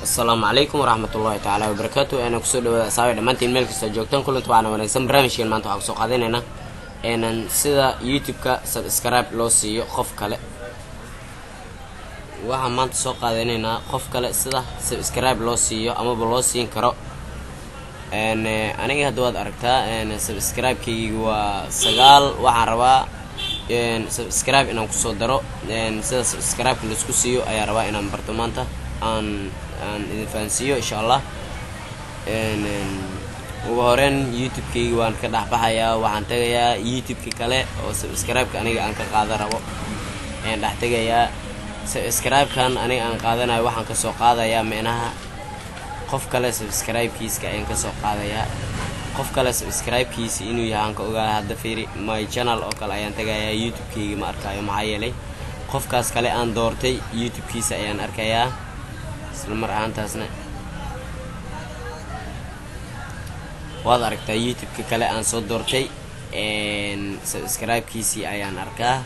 Asalaamu calaykum waraxmatullaahi tacaala wabarakaatu. Eena kusoo dhawaada asaabi dhammaantiin meel kastoo joogtaan. Kulanta waxaana wanaagsan. Barnaamijkeen maanta waxaa kusoo qaadanaynaa eenan sida YouTube-ka subscribe loo siiyo qof kale. Waxaan maanta soo qaadanaynaa qof kale sida subscribe loo siiyo amaba loo siin karo. Aniga hadda waad aragtaa, subscribe-kaygi waa 9. Waxaan rabaa subscribe inaan kusoo daro. Sida subscribe-ka laisku siiyo ayaa rabaa inaan barto maanta, aan idin fahansiiyo insha Allah. Ugu horeyn YouTube-kaygi waan ka dhex baxayaa. Waxaan tagayaa YouTube-ka kale oo subscribe-ka aniga aan ka qaada rabo ayaan dhex tegayaa. Subscribe-kan aniga aan qaadanayo waxaan kasoo qaadayaa micnaha qof kale subscribe-kiiska ayaan kasoo qaadayaa. Qof kale subscribe-kiisa inuu yahay aan ka ogaada. Hadda fiiri, my channel oo kale ayaan tagayaa. YouTube-kayga ma arkaayo, maxaa yeelay qofkaas kale aan doortay YouTube-kiisa ayaan arkayaa. Isla mar ahaantaasna waad aragtaa, YouTube-ka kale aan soo doortay subscribe-kiisii ayaan arkaa.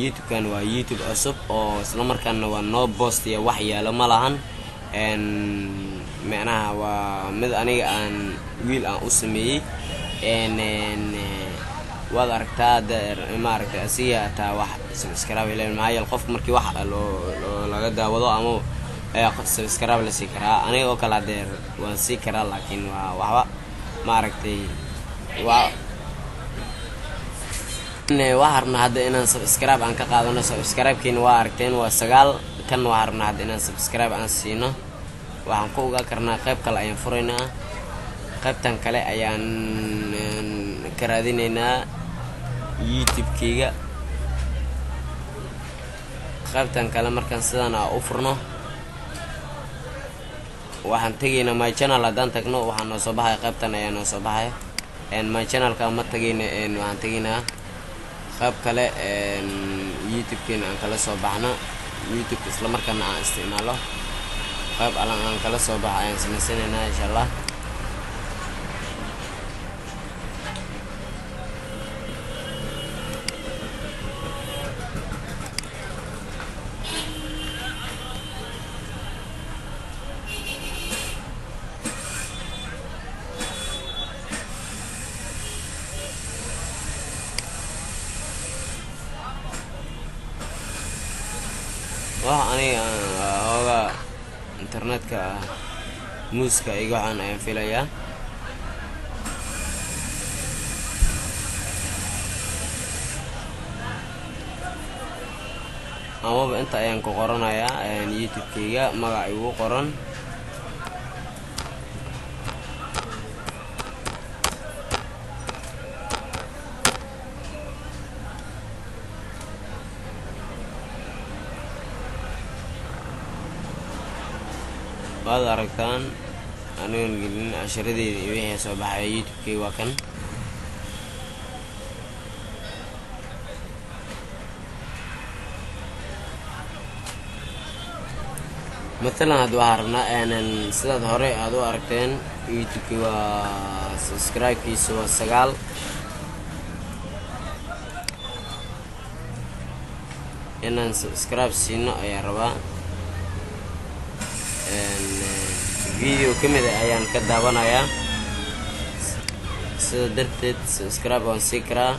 YouTube-kan waa YouTube cusub oo isla markaana waa noo boostiya, wax yaalo ma lahan. Micnaha waa mid aniga aan wiil aan u sameeyey. Waad aragtaa, maaragtay, asiga ataa wax subscribe ilen, maxaa yeele qofka markii wax loo laga daawado ama subscribe la sii karaa. Aniga oo kale hadeer waan sii karaa, laakiin waa waxba, maaragtay, waa waxaan rabnaa hadda inaan subscribe aan ka qaadano. Subscribe-kiina waa aragteen, waa 9. Kan waxaan rabnaa hadda inaan subscribe aan siino. Waxaan ku ogaa karnaa qayb kale ayaan furaynaa. Qaybtan kale ayaan ka raadineynaa YouTube-keyga. Qaybtan kale markaan sidaan a u furno, waxaan tegaynaa my channel. Haddaan tagno, waxaa noo soo baxaya qaybtan ayaa noo soo baxaya. My channelka ma tagayna, waxaan tegaynaa qayb kale YouTube-keena aan kala soo baxno. YouTube isla markaana aan isticmaalo, qayb alan aan kala soo baxo ayaan samaysanaynaa insha Allah. Wax aniga ooga internetka muuska iga waxaan ayaan filayaa. Amaba inta ayaan ku qoranayaa YouTube-keyga magac igu qoran. Waad aragtaan, anigoon gelin casharadeyda iyo wixii soo baxaya, YouTube-keyga waa kan. Mathalan hadda waxaan rabnaa sidaad hore aada u aragteen, YouTube-ki waa subscribe-kiisa waa 9. Inaan subscribe siino ayaan rabaa. Video ka mid a ayaan ka daawanayaa, sida darteed subscribe waan sii karaa.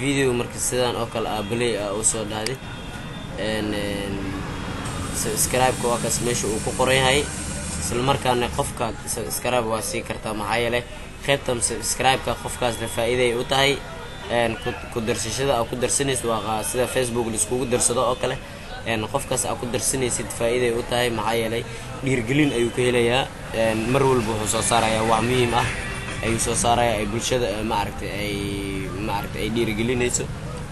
Video marka sidaan oo kale ah play ah usoo dhahdid, subscribe-ka waa kaas meesha uu ku qoran yahay. Isla markaana qofka subscribe waa sii kartaa, maxaa yeelay qaybtan subscribe-ka qofkaasna faa-iiday u tahay. Ku darsashada aa ku darsanaysid waa sida Facebook laiskugu darsado oo kale. Qofkaas aa ku darsanaysid faa-iiday u tahay, maxaa yeelay dhiirgelin ayuu ka helayaa. Mar walba wuxuu soo saarayaa wax muhiim ah ayuu soo saarayaa, ay bulshada maaragtay ay maaragtay ay dhiirigelinayso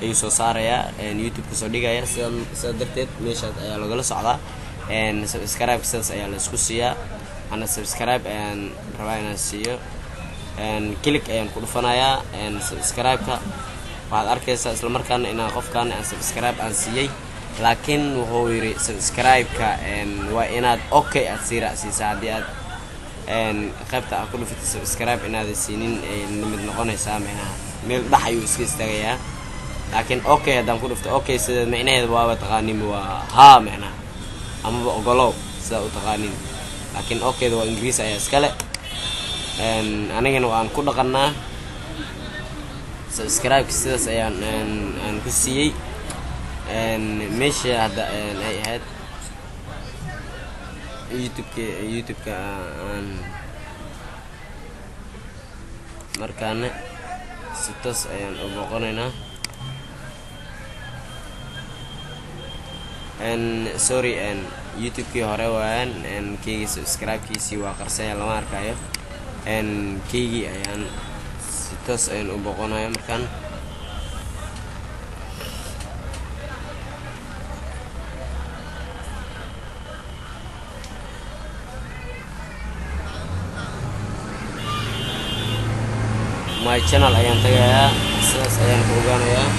ayuu soo saarayaa, YouTube kasoo dhigaya. Sida darteed meeshaas ayaa lagala socdaa. Subscribe sidaas ayaa la isku siiyaa. Ana subscribe ayaan rabaa inaan siiyo. Click ayaan ku dhufanayaa subscribe-ka. Waxaad arkaysaa isla markaana inaan qofkaan aan subscribe aan siiyey, laakiin wuxuu yidhi subscribe-ka waa inaad okay aad sii raacsiisaa. Haddii aad qaybta aad ku dhufatay subscribe inaada siinin ay lamid noqonaysaa micnaha. Meel dhex ayuu iska istaagayaa. Laakiin okay haddaan ku dhufto, okay sida micnaheeda waaba taqaanin, waa haa micnaha, amaba ogolow sidaa u taqaanin. Laakiin okayda waa Ingiriis ayaa iskale, anigana waan ku dhaqanaa. Subscribe sidaas ayaan aan ku siiyey. Meesha hadda ay ahayd youtubeka youtube-ka aan markaana si toos ayaan u booqanaynaa. Sorry, youtube-kii hore waayaan. Keygii subscribe-kiisii waa qarsanya, lama arkayo. Keygii ayaan si toos ayaan u booqanaya markaan. My channel ayaan tagayaa, sidaas ayaan ku ogaanayaa.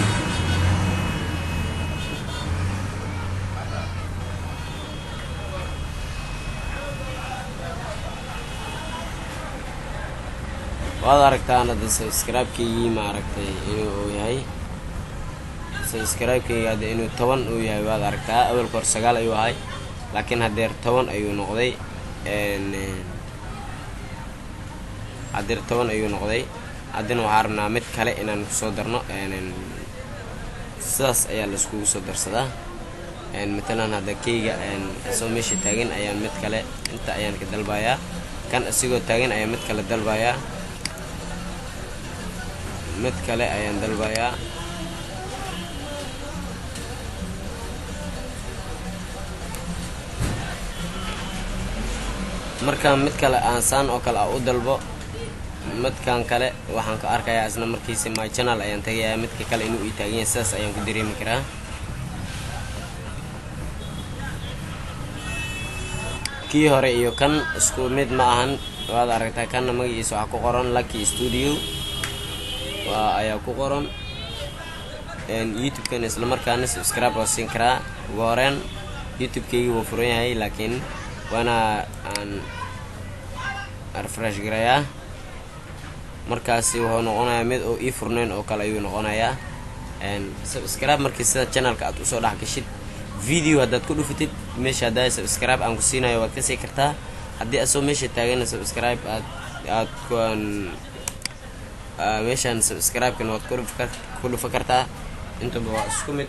Waad aragtaan hadda subscribe-keygii, ma aragtay inuu yahay subscribe-keyga hadda inuu 10 uu yahay? Waad aragtaa, awalka hor 9 ayuu ahay, laakiin haddeer 10 ayuu noqday. Haddeer 10 ayuu noqday. Haddana waxaa rabnaa mid kale inaan kusoo darno. Sidaas ayaa laiskugu soo darsadaa. Matalan hadda keyga isagoo meesha taagan ayaan mid kale inta ayaan ka dalbayaa. Kan isigoo taagan ayaan mid kale dalbayaa, mid kale ayaan dalbayaa. Markaan mid kale aan saan oo kale a u dalbo, midkan kale waxaan ka arkayaa isla markiisa my channel ayaan tagayaa, midka kale inuu ii taagan yahay sidaas ayaan ku dareemi karaa. Kii hore iyo kan isku mid ma ahan, waad aragtaa. Kanna magaciisa waxaa ku qoran Lucky Studio waa ayaa ku qoran. Youtube-kan isla markaana subscribe waa siin karaa. Ugu horeen youtube-keygii wuu furan yahay, laakiin waana aan refresh garayaa. Markaasi wuxuu noqonayaa mid oo ii furnayn oo kale ayuu noqonayaa. Subscribe markii sida channelka aad usoo dhex gashid, video haddaad ku dhufatid meesha haddaa subscribe aan ku siinayo, waad kasii kartaa. Haddii asoo meesha taagana subscribe aad kuan meeshaan subscribe-kan waad ku dhufa kartaa. Intaba waa isku mid.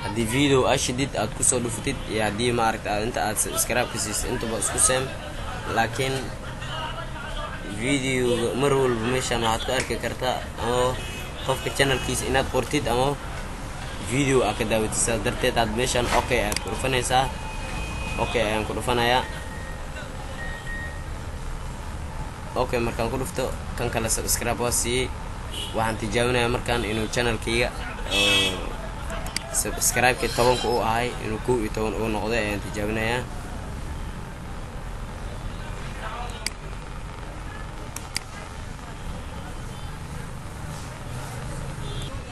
Haddii video aa shidid aad kusoo dhufatid iyo haddii, maaragta, aad inta aad subscribe ka siisid, intaba isku same. Laakiin videoga mar walba meeshaan waxaad ku arki kartaa ama qofka channelkiisa inaad qortid ama video aa ka daawatid. Sidaas darteed aad meeshaan okay ayaad ku dhufanaysaa. Okay ayaan ku dhufanayaa. Okay markaan ku dhufto, kan kale subscribe waa siiyey. Waxaan tijaabinayaa markaan inuu channelkayga oo subscribe-kii 10-ka uu ahay inuu 11 uu noqday ayaan tijaabinayaa.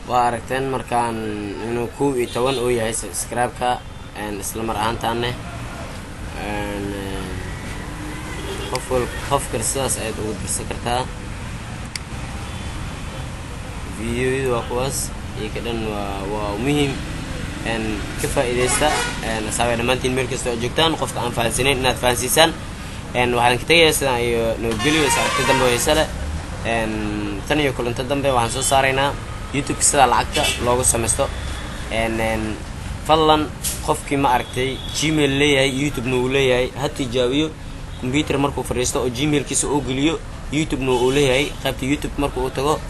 Waa aragteen markaan inuu 11 uu yahay subscribe-ka. Isla mar ahaantaane qof wal qof kale sidaas ayaad ugu dirsan kartaa. Videoyadu waa kuwaas iyo ka dhan, waa muhiim. Ka faa'iidaysta asxaabay dhammaantiin meel kasta oo joogtaan. Qofka aan fahansanayn inaad fahansiisaan. Waxaan ka tegayaa sidaan iyo nabadgelyo, is aragti dambe oo xiise leh. Tan iyo kulanto dambe waxaan soo saaraynaa youtube sida lacagta loogu samaysto. Fadlan, qofkii, ma aragtay, Gmail leeyahay, youtube-na uu leeyahay, ha tijaabiyo. Computer markuu fadhiisto oo Gmailkiisa uu geliyo, youtube-na uu leeyahay, qaybta youtube marka uu tago,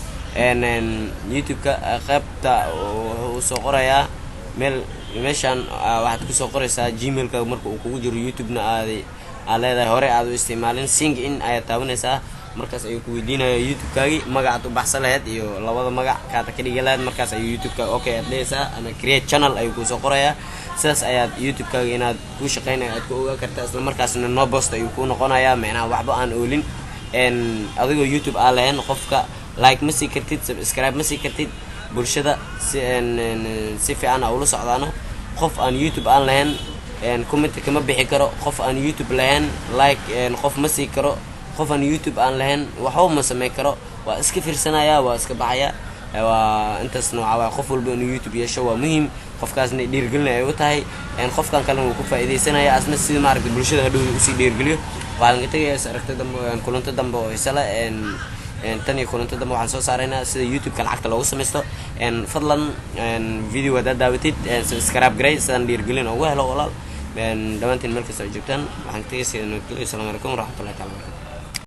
youtube-ka qaybta wuxuu soo qorayaa meel. Meeshaan waxaad kusoo qoraysaa Gmailka marka uu kugu jiro, youtube-na aad leedahay, hore aad u isticmaalin, sign in ayaad taabanaysaa. Markaas ayuu ku weydiinaya youtube-kaagii magacaad u baxsan lahayd iyo labada magac kaata ka dhigi lahayd. Markaas ayuu youtube-ka okay aad dhehaysaa ama create channel ayuu kuusoo qorayaa. Sidaas ayaad youtube-kaaga inaad ku shaqeynaya aad ku ogaan kartaa. Isla markaasna no post ayuu kuu noqonayaa, micnaha waxba aan oolin. Adigoo youtube aan lahayn, qofka like ma sii kartid, subscribe ma sii kartid. Bulshada si fiican a ula socdaano. Qof aan youtube aan lahayn comment kama bixi karo. Qof aan youtube lahayn like qof ma sii karo. Qofaan YouTube aan lahayn waxba ma sameyn karo, waa iska fiirsanaya, waa iska baxaya. Waa intaas nooca. Waa qof walba inuu YouTube yeesho, waa muhiim. Qofkaasna dhiirigelin ay u tahay, qofkan kalena wuu ku faa'iidaysanaya asna, sida maaragtay bulshada hadhow usii dhiirigeliyo. Waxaan ka tegaya is aragta dambe, kulanto dambe oo isala. Tan iyo kulanto dambe waxaan soo saaraynaa sida YouTube-ka lacagta loogu samaysto. Fadlan video haddaad daawatid, subscribe garay, sidaan dhiirigelin ugu helo, walaal. Dhammaantiin meel kasta oo joogtaan waxaan ka tegaya sida nabadgelyo. Asalaamu calaykum waraxmatullahi taala barakatu.